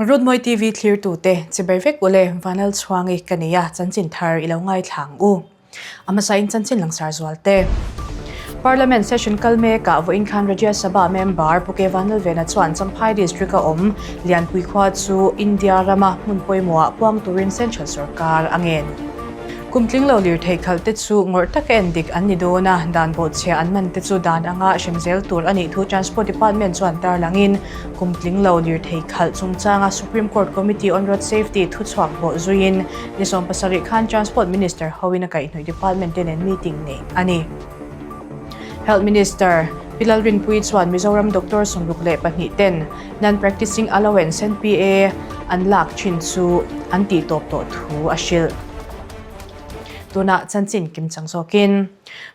Rutmawi TV thlirtute chibai vek ule Vanlal Chhuangi ka nei a, chanchin thar i lo ngaithla ang u. A hmasa in chanchin langsar zual te. Parliament session kal mekah vawiin khan Rajya Sabha member Pu Ke Vanlalvena chuan Champhai District a awm Lianpui khua chu India rama hmun pawimawhah puang turin Central sorkar a ngen. Kum tling lo lirthei khalh te chu ngawrh taka en dik an ni dawn a, dan bawhchhia an man te chu dan anga hrem zel tur a nih thu Transport Department chuan tarlangin kum tling lo lirthei khalh chungchanga Supreme Court Committee on Road Safety thuchhuak bawh zuiin ni 70 khan Transport Minister hoin a kaihhnawih department te nen meeting neih a ni. Health Minister Pi Lalrinpuii chuan Mizoram Doctor 62 ten Non-Practicing Allowance, NPA, an lak thin chu an tih tawp tawh thu a hrilh. Tunah chanchin kim chang zawkin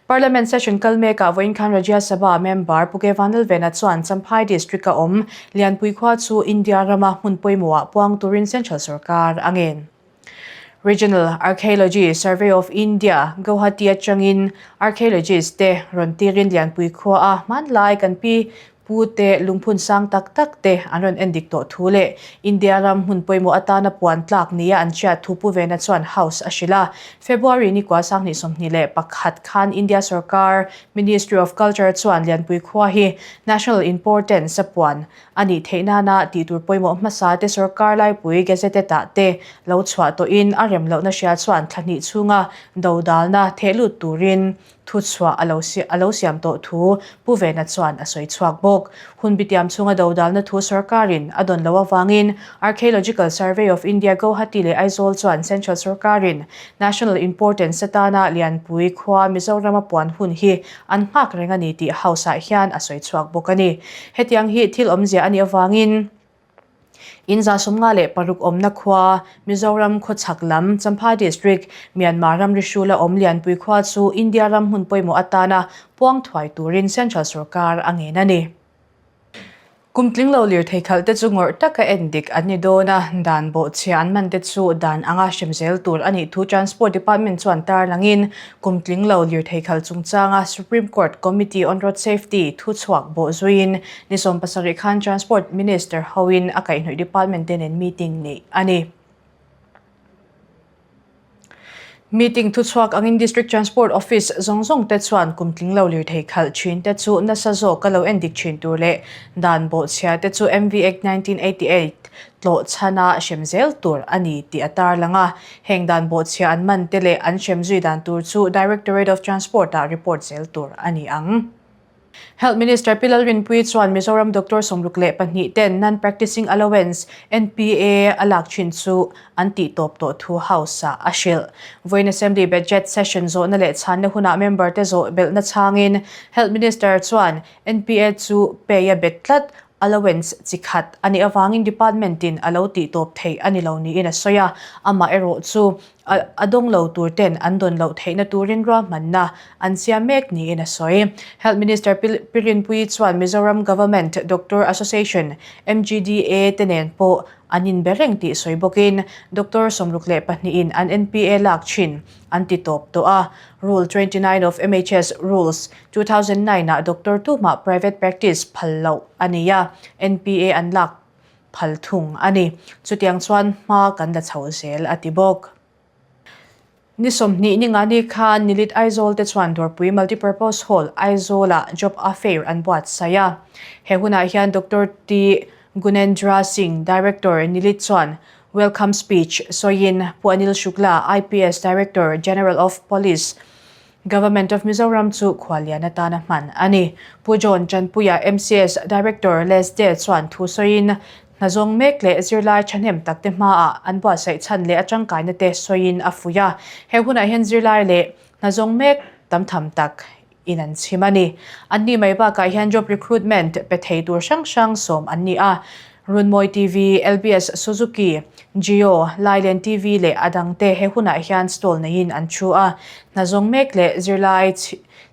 Parliament session kal mekah vawiin khan Rajya Sabha member Pu Ke Vanlalvena chuan Champhai District-a awm Lianpui khua chu India rama hmun pawimawhah puang turin Central sorkar a ngen. Regional Archaeology Survey of India, Guwahati atangin archaeologist te rawn tirin Lianpui khua a hmanlai kan pi pu te lungphun sang tak tak te an rawn en dik tawh thu leh India ram hmun pawimawh atana puan tlak nia an hriat thu Pu Vena chuan House a hrilh a. February ni kua 2021 khan India sorkar Ministry of Culture chuan Lianpui khua hi National Importance a puan A nih theih nana tih tur pawimawh hmasa te sorkar laipui gazetted ah te lo chhuah tawhin a rem lohna hria chuan thla hnih chhunga dodalna theh lut turin thuchhuah a lo a lo siam tawh thu Pu Vena chuan a sawi chhuak bawk. Hun bitiam chhunga dodalna thu sorkarin a dawn loh avangin Archaeological Survey of India Guwahati leh Aizawl chuan Central sorkarin National Importance atana Lianpui khua Mizorama puan hun hi An nghak reng a ni tih House ah hian a sawi chhuak bawk a ni. Hetiang hi thil awmzia a nih avangin in 56 awmna khua, Mizoram khawchhak lam, Champhai District, Myanmar ramri hrula awm Lianpui khua chu India ram hmun pawimawh atana puang thuai turin Central sorkar a ngen a ni. Kum tling lo lirthei khalh te chu ngawrh taka en dik an ni dawn a, dan bawhchhia an man te chu dan anga hrem zel tur a nih thu Transport Department chuan tarlangin kum tling lo lirthei khalh chungchanga Supreme Court Committee on Road Safety thuchhuak bawh zuiin ni 70 khan Transport Minister hoin a kaihhnawih department te nen meeting neih a ni. Meeting thuchhuak angin District Transport Office zawng zawng te chuan kum tling lo lirthei khalh thin te chu nasa zawk a lo en dik thin tur leh dan bawhchhia te chu MV Act 1988 tlawh chhana hrem zel tur a ni tih a tarlang a. Heng dan bawhchhia an man te leh an hrem zui dan tur chu Directorate of Transport ah report zel tur a ni ang. Health Minister Pi Lalrinpuii chuan Mizoram Doctor 62 ten Non-Practicing Allowance, NPA, a lak thin chu an tih tawp tawh thu House-ah a hrilh. Vawiin Assembly Budget Session zawhna leh chhanna hunah member te zawh belhna chhangin Health Minister chuan NPA chu pay a bet tlat, allowance chi khat a nih avangin Department in a lo tih tawp theih a ni lo niin a sawi a, amaherawh chu A dawng lo tur ten an dawn loh theihna turin ruahmanna an siam mek niin a sawi. Health Minister Pi Rinpuii chuan Mizoram Government Doctor Association, MGDA, te nen pawh an inbe reng tih sawi bawkin Doctor 62 in an NPA lak thin an ti tawp tawh a. Rule 29 of MHS Rules, 2009 ah doctor tumah private practice phal loh a ni a, NPA an lak phal thung a ni. Chutiang chuan hma kan la chho zel a ti bawk. Ni 20 ni nga ni khan Nilit Aizawl te chuan Dawrpui Multipurpose Hall, Aizawl-ah Job Affair an buatsaih a. He hunah hian Doctor T. Gunendra Singh, Director, Nilit chuan Welcome Speech sawiin Pu Anil Shukla, IPS, Director General of Police, Government of Mizoram chu khuallian atana hman a ni. Pu John Chanpuia, MCS Director LESDE chuan thu sawiin, hna zawng mek leh zirlai thahnem takte hmaah an buatsaih chhan leh a tangkaina te sawiin a fuih a. He hunah hian zirlai leh hna zawng mek tam tham tak in an chhim a ni. Anni mai bakah hian job recruitment pe thei tur hrang hrang sawm an ni a. Runmawi TV, LBS Suzuki, Jio, Lailen TV leh a dangte he hunah hian stall neiin an thu a. Hna zawng mek leh zirlai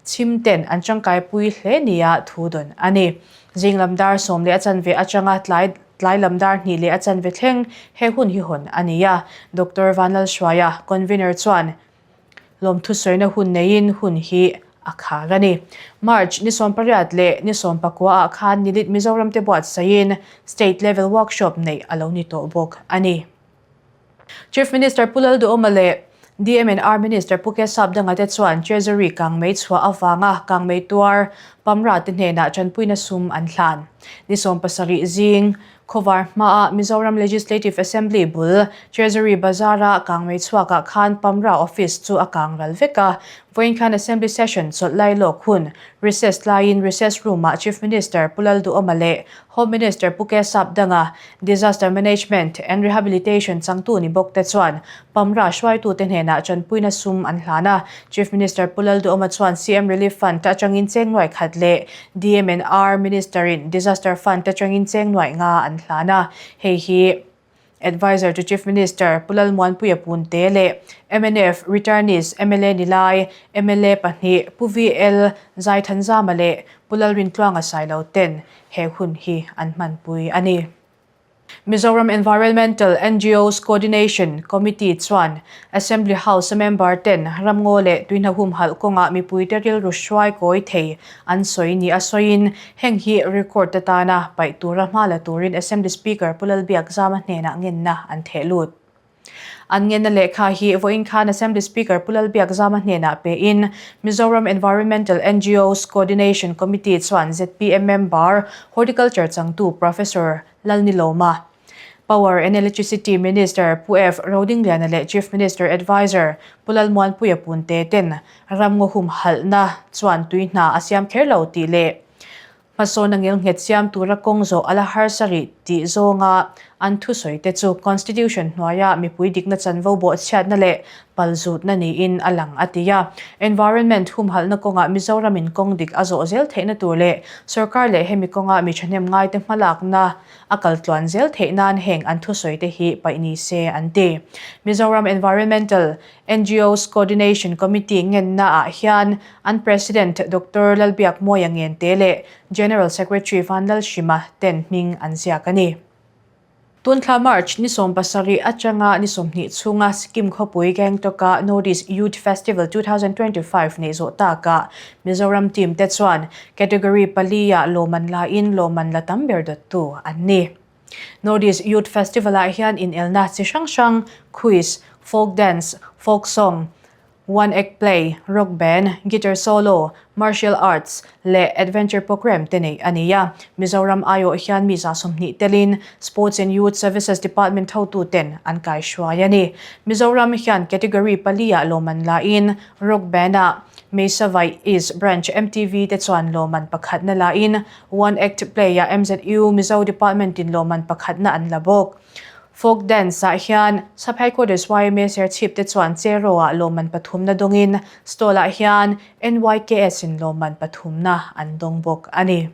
chhim ten an tangkaipui hle nia thu dawn a ni. Zing lam dar 10:15 atanga tlai tlai lam dar 2:15 thleng he hun hi hawn a ni a. Doctor Vanlalhruaia, Convener chuan lawmthu sawina hun neiin hun hi a khar a ni. March ni 18 leh ni 19 ah khan Nilit Mizoram te buatsaihin State Level Workshop neih a lo ni tawh bawk a ni. Chief Minister Pu Lalduhawma leh DMNR Minister Pu Kesap Danga te chuan Treasury kangmei chhuah avanga kangmei tuar Pamra te hnenah tanpuina sum an hlan. Ni 17 zing Khawvar hmaah Mizoram Legislative Assembly bul Treasury Bazar-a kangmei chhuakah khan Pamra Office chu a kang ral vek a. Vawiin khan Assembly Session chawlh lai lawk hun recess laiin recess room-ah Chief Minister Pu Lalduhawma leh Home Minister Pu Kesap Danga, Disaster Management and Rehabilitation changtu ni bawk te chuan Pamra hruaitute hnenah tanpuina sum an hlan a. Chief Minister Pu Lalduhawma chuan CM Relief Fund atangin cheng nuai khat leh DMNR Minister-in Disaster Fund atangin cheng nuai nga an hlan a. Hei hi Adviser to Chief Minister Pu Lalmuanpuia Punte leh mnf Returnees mla Nilai mla pahnih Pu VL Zaithanzama leh Pu Lalrintluanga Sailo ten he hun hi an hmanpui a ni. Mizoram Environmental NGOs Coordination Committee chuan Assembly House-a member ten ramngaw leh tuihna humhalh kawngah mipuite rilru hruai kawi thei an sawi ni a sawiin heng hi record atana paih tura hma la turin Assembly Speaker Pu Lalbiakzama hnenah ngenna an theh lut. An ngenna lehkha hi vawiin khan Assembly Speaker Pu Lalbiakzama hnenah pein Mizoram Environmental NGOs Coordination Committee chuan zpm member Horticulture changtu Professor Lalnilawma, Power and Electricity Minister Pu F Rodingliana leh Chief Minister Adviser Pu Lalmuanpuia Punte ten ramngaw humhalhna chuan tui hna a siam kher lo tih leh Hmasawn a ngelnghet siam tura kawng zawh a la harsa rih tih zawnga an thusawi te chu Constitution hnuaia mipui dikna chanvo bawhchhiatna leh palzutna niin a lang a ti a. Environment humhalhna kawngah Mizoramin kawng dik a zawh zel theihna tur leh sorkar leh hemi kawnga mi thahnem ngaite hmalakna a kal tluan zel theih nan heng an thusawi te hi paih ni se an ti. Mizoram Environmental NGOs Coordination Committee ngenna ah hian an President Doctor Lalbiakmawia Ngente leh General Secretary Vanlalhrima ten hming an ziak a ni. Tunthla March ni 17 atanga ni 20 chhunga Sikkim khawpui Gangtok-a Northeast Youth Festival 2025 neih zawh takah Mizoram team te chuan Category pali ah lawmman la in lawmman la tam ber dawttu an ni. Northeast Youth Festival ah hian inelna chi hrang hrang, quiz, folk dance, folk song, one act play, rock band, guitar solo, martial arts leh adventure programme te neih a ni a. Mizoram aiawh hian mi 20 telin Sports and Youth Services Department hotuten an kaihruai a ni. Mizoram hian category pali ah lawmman la in rock band ah Mesa Vaih East Branch MTV te chuan lawmman pakhatna la in One Act Play ah MZU Mizo Department in lawmman pakhatna an la bawk. Folk Dance ah hian Sub Headquarters yma Serchhip te chuan Cheraw ah lawmman pathumna dawngin Stall ah hian NYKS in lawmman pathumna an dawng bawk a ni.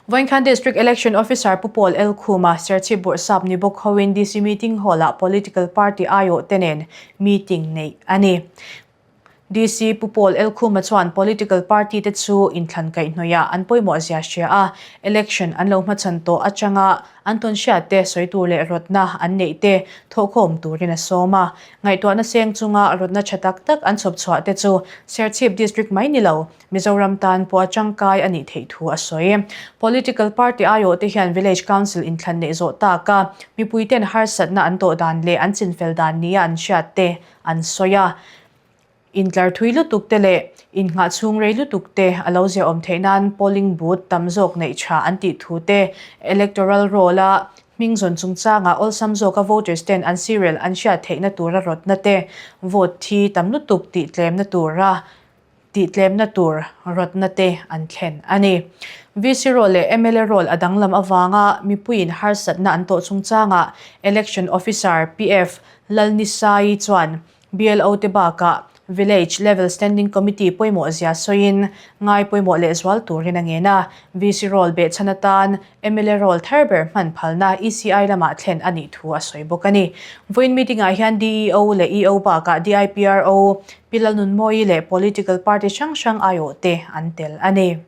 Vawinkhan District Election Officer Pu Paul L. Khuma, Serchhip Bawrhsap ni bawk hoin DC Meeting Hall ah Political Party aiawh te nen meeting neih a ni. DC Pu Paul L. Khuma chuan political party te chu inthlan kaihhnawih an pawimawh zia hria a, election an lo hmachhan tawh atanga an tawn hriat te sawi tur leh rawtna an neih te thawhkhawm turin a sawm a. Ngaihtuahna seng chunga rawtna tha tak tak an chhawp chhuah te chu Serchhip District mai ni lo, Mizoram tan pawh a tangkai a nih theih thu a sawi. Political party aiawh te hian Village Council inthlan neih zawh tak a, mipuiten harsatna an tawh dan leh an chinfel dan nia an hriat te an sawi a. Intlar thui lutuk te leh innghah chhung rei lutuk te a lo ziaawm theih nan polling booth tam zawk neih tha an tih thu te, electoral roll-a hming zawn chungchangah awlsam zawka voters ten an serial an hriat theihna tura rawtna te, vote thi tam lutuk tih tlemna tura Tihtlemna tur rawtna te an thlen a ni. VC role leh mla role a danglam avanga mipuiin harsatna an tawh chungchangah Election Officer PF Lalnisaii chuan BLO te bakah Village Level Standing Committee pawimawh zia sawiin ngai pawimawh lehzual turin a ngen a. VC role behchhan atan mla role thar ber hman phalna ECI lamah thlen a nih thu a sawi bawk a ni. Vawiin meeting-ah hian DEO leh EO bakah DIPRO, Pi Lalnunmawii leh political party hrang hrang aiawhte an tel a ni.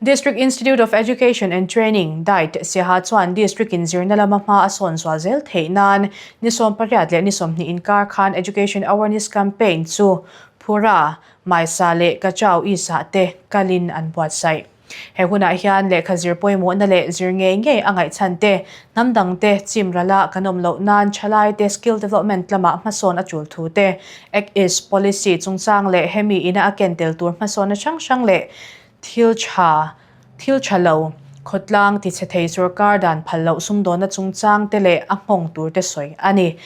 District Institute of Education and Training, DIET, Siaha chuan District in zirna lama hma a sawn zual zel theih nan ni 18 leh ni 20 inkar khan Education Awareness Campaign chu Phura, Maisa leh Kachau East ah te kalin an buatsaih. He hunah hian lehkha zir pawimawhna leh zir ngei ngei a ngaihchhan te, hnam dang te chim rala kan awm loh nan thalai te skill development lamah hmasawn a tul thu te, Act East Policy chungchang leh hemi ina a ken tel tur hmasawnna hrang hrang leh Thil tha, thil tha lo, khawtlang tichhe thei sorkar dan phal loh sumdawnna chungchang te leh a nghawng tur te sawi a ni.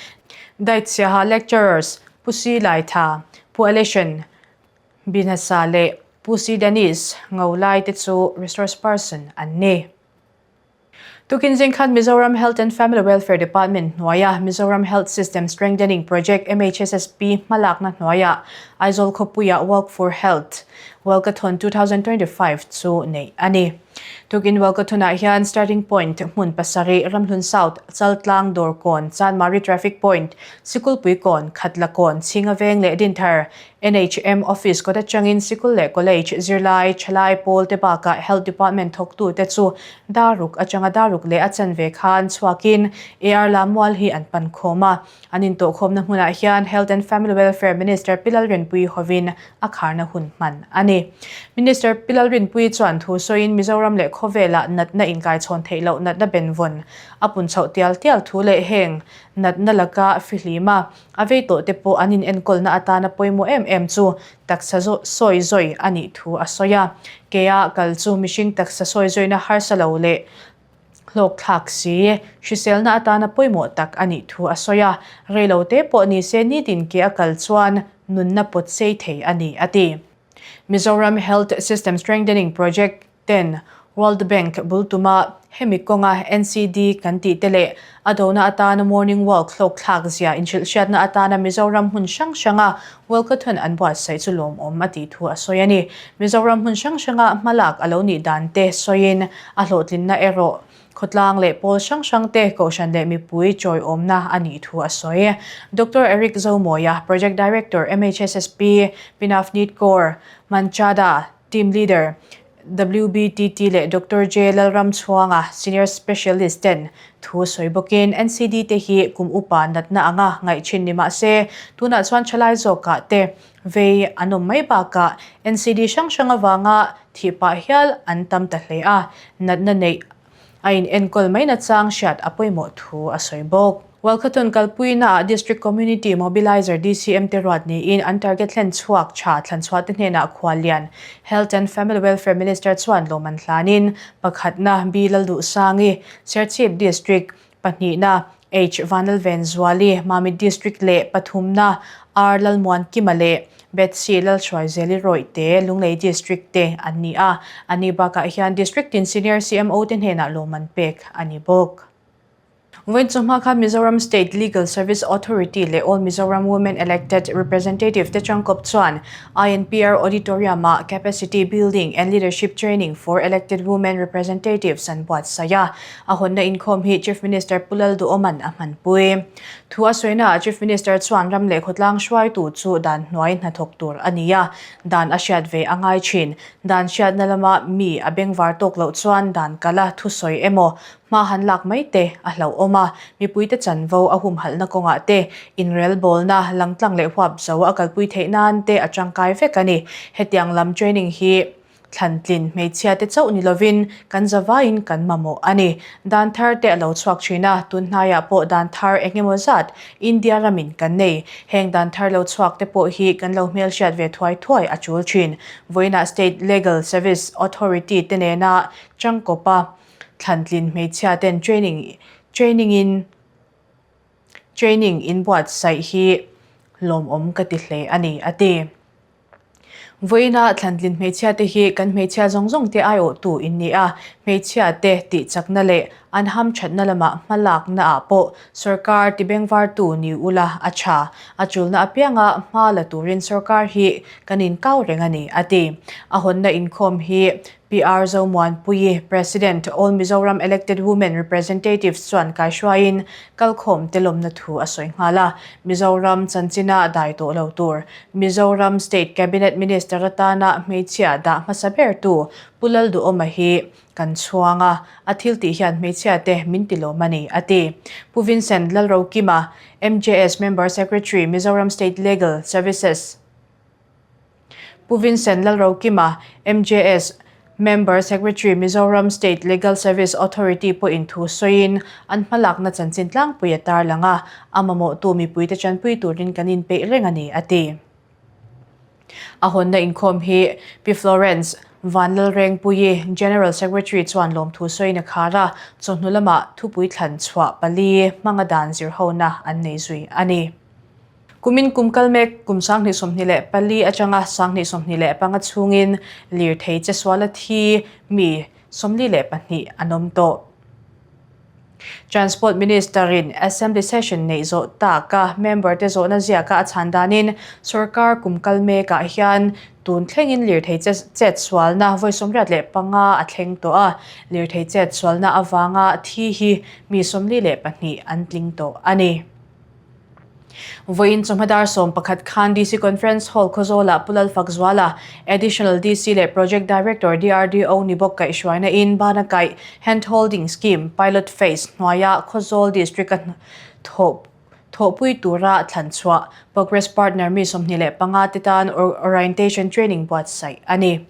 Daitchhiaha lecturers Pu Si Laitha, Pu Aleshan Binhasa leh Pu Si Dennis Ngolai te chu resource person an ni. Tukin zing khan Mizoram Health and Family Welfare Department hnuaia Mizoram Health System Strengthening Project, MHSSP, hmalakna hnuaia Aizawl khawpuia Walk for Health Walkathon 2025 chu neih a ni. Tukin Walkathon-ah hian starting point hmun pasarih Ramhlun South, Chaltlang, Dawrkawn, Chanmari Traffic Point, Sikulpuikawn, Khatlakawn, Chhingaveng leh Dinthar, NHM Office kawt atangin sikul leh college zirlai, thalai pawl te bakah Health Department thawktute chu daruk atanga daruk leh a chanve khan chhuakin AR Lammual hi an pan khawm a. An intawhkhawmna hmunah hian Health and Family Welfare Minister Pi Lalrinpuii hovin a kharna hun hman a ni. Minister Pi Lalrinpuii chuan thu sawiin Mizoram leh khawvelah natna inkaichhawn theih loh natna benvawn a pun chhoh tial tial thu leh heng natna laka fihlim a A vei tawh te pawh an inenkawlna atana pawimawh em em chu taksa sawi zawi a nih thu a sawi a. Kea kal chu mihring taksa sawi zawina harsa lo leh hlawkthlak si, hriselna atana pawimawh tak a nih thu a sawi a. Reilo te pawh nise nitin ke a kal chuan nunna pawt sei thei a ni, a ti. Mizoram Health System Strengthening Project ten World Bank bul tuma hemi kawnga NCD kan tih te leh a dona atana morning walk hlawkthlak zia inhrilhhriatna atana Mizoram hmun hrang hranga walkathon an buatsaih chu lawmawm a tih thu a sawi a ni. Mizoram hmun hrang hranga hmalak a lo nih dan te sawiin a hlawhtlinna erawh khawtlang leh pawl hrang hrang te kohhran leh mipui chawiawmna a nih thu a sawi. Doctor Eric Zomawia, Project Director, MHSSP, Pinafneet Kaur, Manchada, Team Leader, WBTT leh Doctor J. Lalramchhuanga, Senior Specialist ten thu sawi bawkin NCD te hi kum upa natna anga ngaih thin ni mah se, tunah chuan thalai zawkah te vei an awm mai bakah NCD hrang hrang avanga thih pah hial an tam ta hle a, natna neih A in enkawl mai nachang hriat a pawimawh thu a sawi bawk. Walkathon kalpuinaah District Community Mobiliser DCM te ruat niin an target hlen chhuak tha thlanchhuah te hnenah khuallian Health and Family Welfare Minister chuan lawm an hlanin pakhatna B Lalduhsangi, Serchhip District, pahnihna H Vanlalvenzuali, Mamit District leh pathumna R Lalmuankima leh Bethsy Lalhruaizeli Rawihte, Lunglei District te an ni a. A ni bakah hian District tin Senior CMO te hnenah lawmman pek a ni bawk. Vawiin chawhma khan Mizoram State Legal Service Authority leh All Mizoram Women Elected Representative te tangkawp chuan INPR Auditorium-ah Capacity Building and Leadership Training for Elected Women Representatives an buatsaih a. A hawnna inkhawm hi Chief Minister Pu Lalduhawma'n a hmanpui. Thu a sawinaah Chief Minister chuan ram leh khawtlang hruaitu chu dan hnuai hnathawk tur a ni a, dan a hriat ve a ngai thin. Dan hriatna lama mi a bengvar tawk loh chuan dan kala thusawi emaw hma han lak mai te a hlauhawm a, mipuite chanvo a humhalhna kawngah te inrelbawlna langtlang leh huap zo a kalpui theih nan te a tangkai vek a ni. Hetiang lam training hi Thlantlin hmeichhia te chauh ni lovin kan zavaiin kan mamawh a ni. Dan thar te a lo chhuak thin a, tun hnaiah pawh dan thar eng emaw zat India ramin kan nei. Heng dan thar lo chhuak te pawh hi kan lo hmelhriat ve thuai thuai a tul thin. Vawiinah State Legal Service Authority te nena tangkawpa thlantlin hmeichhia ten training training in training inbuatsaih hi lawmawm ka ti hle a ni, a ti. Vawiina thlantlin hmeichhia te hi kan hmeichhia zawng zawng te aiawhtu in ni a, hmeichhia te tih chakna leh an hamthatna lamah hmalakna ah pawh sawrkar tibengvartu ni ula a tha. A chulna apianga hma la turin sawrkar hi kan inkau reng a ni, a ti. A hawnna inkhawm hi PR Zomuanpuii, President, All Mizoram Elected Women Representatives chuan kaihruaiin kalkhawm te lawmna thu a sawi nghal a. Mizoram chanchina dai tawh lo tur, Mizoram State Cabinet Minister atana hmeichhia dah hmasa bertu. Pu Lalduhawma hi kan chhuang a, a thil tih hian hmeichhia te min ti lawm a ni, a ti. Pu Vincent Lalrokima, MJS Member Secretary, Mizoram State Legal Services. Pu Vincent Lalrokima, MJS Member Secretary, Mizoram State Legal Service Authority pawhin thu sawiin an hmalakna chanchin tlangpui a tarlang a, a mamawhtu mipuite tanpui turin kan inpeih reng a ni, a ti. A hawnna inkhawm hi Pi Florence Vanlalrengpuii, General Secretary chuan lawmthu sawiin a khar a, chawhnu lamah thupui thlan chhuah pali hmanga dan zirhona an nei zui a ni. Kumin kum kal mek kum 2024 atanga 2025 chhungin lirthei che suala thi mi 42 an awm tawh. Transport Minister-in Assembly Session neih zawh taka member-te zawhna ziaka a chhan danin sorkar kum kal mekah hian tun thlengin lirthei chet sualna vawi 85 a thleng tawh a, lirthei chet sualna avanga thi hi mi 42 an tling tawh a ni. Vawiin chawhma dar 11 khan DC Conference Hall Khawzawlah Pu Lalfakzuala, Additional DC leh Project Director DRDO ni bawk kaihhruaina in bana kaih Hand Holding Scheme Pilot Phase hnuaia Khawzawl District-a thawhpui tura thlan chhuah Progress Partner mi 25 te tan Orientation Training buatsaih a ni.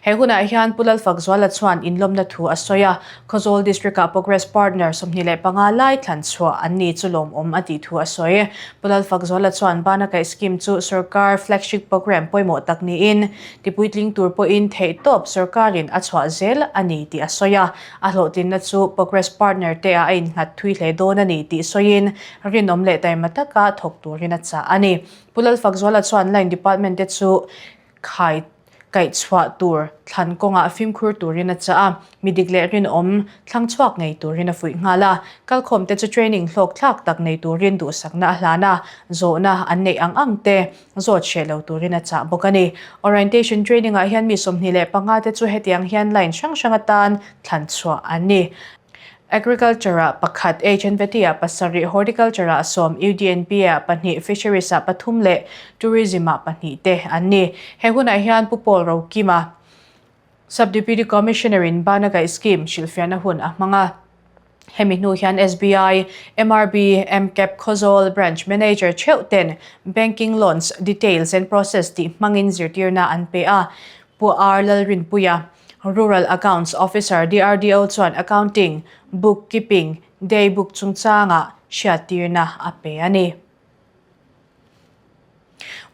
He hunah hian Pu Lalfakzuala chuan inlawmna thu a sawi a, Khawzawl District-ah Progress Partner 25 lai thlan chhuah an ni chu lawmawm a tih thu a sawi. Pu Lalfakzuala chuan Bana Kaih Scheme chu sorkar flagship programme pawimawh tak niin, tipuitling tur pawhin theihtawp sorkarin a chhuah zel a ni tih a sawi a, a hlawhtlinna chu Progress Partner te ah a innghat thui hle dawn a ni tih sawiin rinawm leh taima taka thawk turin a chah a ni. Pu Lalfakzuala chuan Line Department te chu khai kaihchhuah tur thlan kawngah fimkhur turin a chah a, mi dik leh rinawm thlang chhuak ngei turin a fuih nghal a. Kalkhawmte chu training hlawkthlak tak nei turin duhsakna a hlan a, zawhna an neih ang ang te zawt hreh lo turin a chah bawk a ni. Orientation training ah hian mi 25 te chu hetiang hian line hrang hrang atan thlan chhuah an ni. Agriculture-ah pakhat, HNVT-ah pasarih, Horticulture-ah sawm, UDNP-ah pahnih, Fisheries-ah pathum leh Tourism-ah pahnih te an ni. He hunah hian Pu Paul Rokima, Sub-Deputy Commissioner-in Banagaih Scheme hrilhfiahna hun a hmang a. Hemi hnu hian SBI, MRB, MCAP Khawzawl Branch Manager theuh ten Banking Loans Details and Process tih hmangin zirtirna an pe a. Pu R Lalrinpuia, Rural Accounts Officer DRDO chuan Accounting, Book Keeping, Day Book chungchangah hriattirna a pe a ni.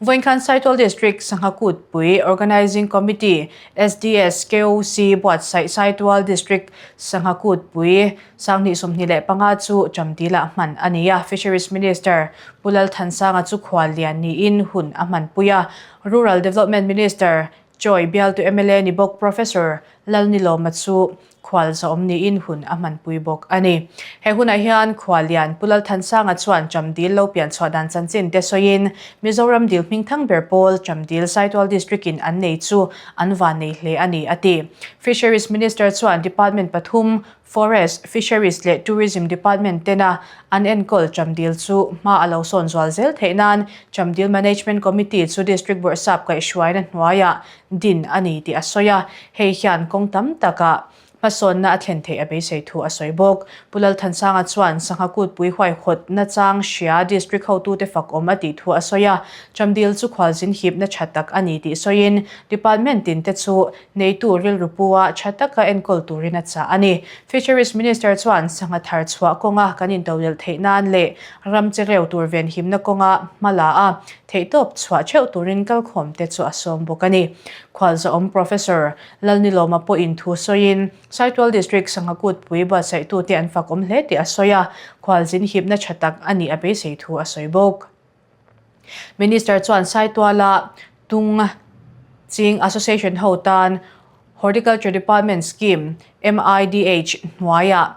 Vawinkhan Saitual District Sangha Kutpui Organising Committee, SDS KOC, buatsaih Saitual District Sangha Kutpui 2025 chu Chamdilah hman a ni a. Fisheries Minister Pu Lalthansanga chu khuallian niin hun a hmanpui a. Rural Development Minister Choi bialtu mla ni bawk Professor Lalnilawma chu khual zawm niin hun a hmanpui bawk a ni. He hunah hian Khuallian Pu Lalthansanga chuan Chamdil lo pian chhuah dan chanchin te sawiin Mizoram dil hmingthang ber pawl Chamdil Saitual District in an nei chu an van nei hle a ni a ti. Fisheries Minister chuan Department pathum Forest, Fisheries leh Tourism Department tena an enkawl Chamdil chu hma a lo sawn zual zel theih nan Chamdil Management Committee chu District Bawrhsap kaihhruaina hnuaiah din a ni tih a sawi a, hei hian kawng tam takah hmasawnna a thlen theih a beisei thu a sawi bawk. Pu Lalthansanga chuan Sangha Kutpui huaihawt nachang hria District hotute fak awm a tih thu a sawi a, Chamdil chu khualzin hipna tha tak a ni tih sawiin Department tinte chu Neitu rilru pua tha taka enkawl turin a chah a ni. Fisheries Minister chuan sangha thar chhuah kawnga kan intodelh theih nan leh ram che reu tur venhimna kawnga hma la a, theihtawp chhuah theuh turin kalkhawmte chu a sawm bawk a ni. Khualzawm Professor Lalnilawma pawhin thu sawiin Saitual District sangha kutpui buatsaihtute an fakawm hle tih a sawi a, khualzin hipna tha tak a nih a beisei thu a sawi bawk. Minister chuan Saituala Tung Ching Association ho tan Horticulture Department Scheme, MIDH, hnuaiah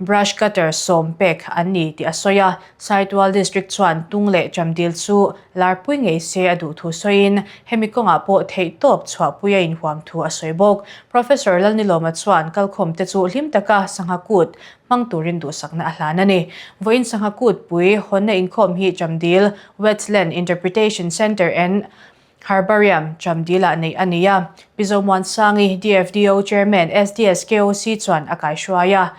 Brush Cutter sawm pek an ni tih a sawi a. Saitual District chuan Tung leh Chamdil chu larpui ngei se a duh thu sawiin hemi kawngah pawh theihtawp chhuahpui a inhuam thu a sawi bawk. Professor Lalnilawma chuan kalkhawmte chu hlim taka sangha kut hmang turin duhsakna a hlan a ni. Vawiin sangha kutpui hawnna inkhawm hi Chamdil Wetland Interpretation Centre and. Herbarium, Chamdil-ah neih a ni a. Pi Zomuansangi, DFDO Chairman, SDSKOC chuan a kaihruai a.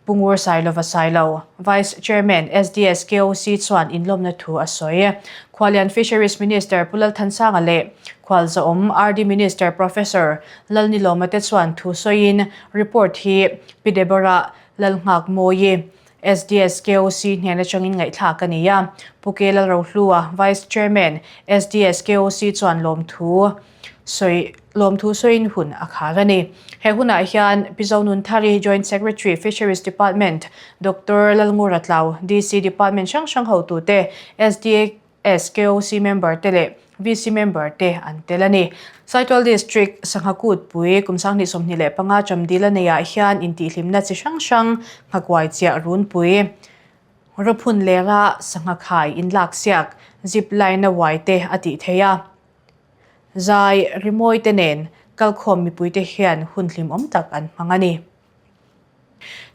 Pu Ngur Sailova Sailo, Vice Chairman, SDSKOC chuan inlawmna thu a sawi. Khualian Fisheries Minister Pu Lalthansanga leh Khualzawm RD Minister Professor Lalnilawma te chuan thu sawiin report hi Pi Deborah Lalnghakmawii, SDSKOC hnen atangin ngaihthlak a ni a. Pu K Lalrohlua, Vice Chairman, SDSKOC chuan lawmthu sawi lawmthu sawiin hun a khar a ni. He hunah hian Pi Zonunthari, Joint Secretary, Fisheries Department, Doctor Lalngura Tlau, DC Department hrang hrang hotute, SDA SKOC member te leh VC member te an tel a ni. Saitual District Sangha Kutpui kum 2025 Chamdila neiah hian intihhlimna chi hrang hrang nghakuai chiah runpui rawphun lera sangha khai inlaksiak zip line a uai te a tih theih a. Zai rimawi te nen kalkhawm mipuite hian hun hlimawm tak an hmang a ni.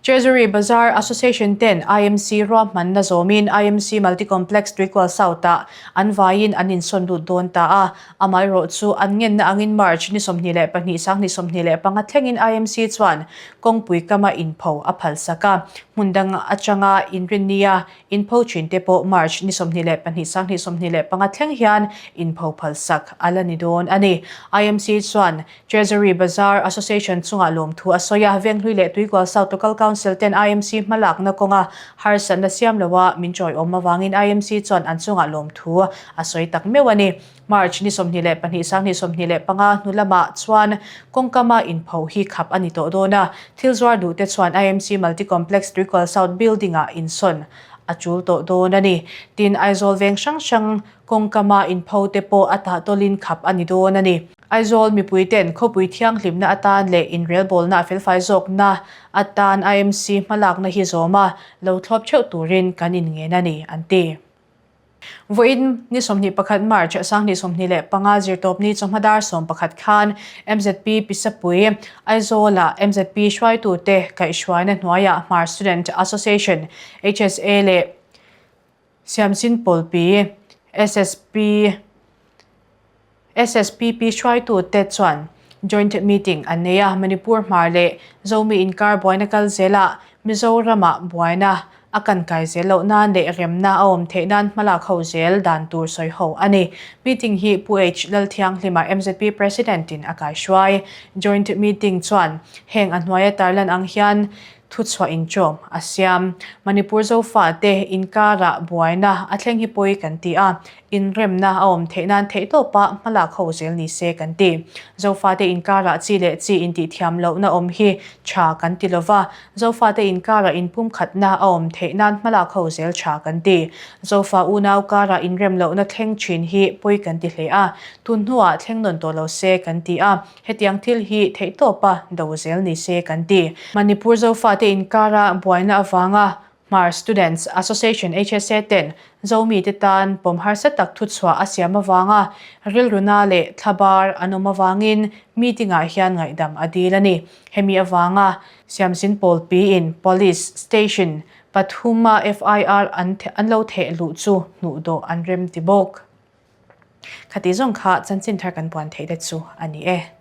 Treasury Bazar Association ten IMC ruahmanna zawmin IMC Multi-Complex Tuikual South-ah an vaiin an insawn lut dawn ta a. Amaherawh chu an ngenna angin March ni 22 2025 thlengin IMC chuan kawngpui kama inpho a phalsak a. Hmun dang atanga inrinnia inpho thin te pawh March ni 22 2025 thleng hian inpho phalsak a la ni dawn a ni. IMC chuan Treasury Bazar Association chungah lawmthu a sawi a, Venghlui leh Tuikual South Local Council ten IMC hmalakna kawnga harsatna siam loa min chawiawm avangin IMC chuan an chungah lawmthu a sawi tak meuh a ni. March ni 22 2025 hnu lamah chuan kawngkama inpho hi khap a ni tawh dawn a, thil zuar duhte chuan IMC Multi Complex Tuikual South Building-ah insawn a tul tawh dawn a ni. Tin, Aizawl veng hrang hrang kawngkama inpho te pawh a tahtawlin khap a ni dawn a ni. Aizawl mipuiten khawpui thianghlimna atan leh inrelbawlna a felfai zawkna atan IMC hmalakna hi zawm a, lo thlawp theuh turin kan inngen a ni, an ti. Vawiin ni 21 March 2025 zirtawpni chawhma dar 11 khan mzp Pisapui, Aizawla mzp hruaitute kaihhruaina hnuaiah Hmar Student Association, HSA, leh Siamsin Pawlpi, SSP, SSPP hruaitute chuan joint meeting an nei a, Manipur hmar leh Zomi inkar buaina kal zelah Mizoramah buaina a kan kai zel loh nan leh remna a awm theih nan hmalak ho zel dan tur sawi ho a ni. Meeting hi Pu H Lalthianghlima mzp President in a kaihruai. Joint meeting chuan heng a hnuaia tarlan ang hian Thuchhuah inchawm a siam. Manipur Zofate inkarah buaina a thleng hi pawi kan ti a, inremna a awm theih nan theihtawpa hmalak ho zel ni se kan ti. Zofate inkarah chi leh chi intihthiam lohna awm hi tha kan ti lova, Zofate inkarah inpumkhatna a awm theih nan hmalak ho zel tha kan ti. Zofa unau karah inrem lohna thleng thin hi pawi kan ti hle a, tun hnuah thleng nawn tawh lo se kan ti a. Hetiang thil hi theihtawpa do zel ni se kan ti. Manipur Zofate inkara buaina avanga Hmar Students Association, HSA, ten Zomite tan pawm harsa tak thuchhuah a siam avanga rilruna leh thlabar an awm avangin meeting-ah hian ngaihdam a dil a ni. Hemi avanga Siamsin Pawlpiin Police Station pathuma FIR an lo theh luh chu hnuhdawh an rem ti bawk. Khati zawng kha chanchin thar kan puan theih te chu a ni e.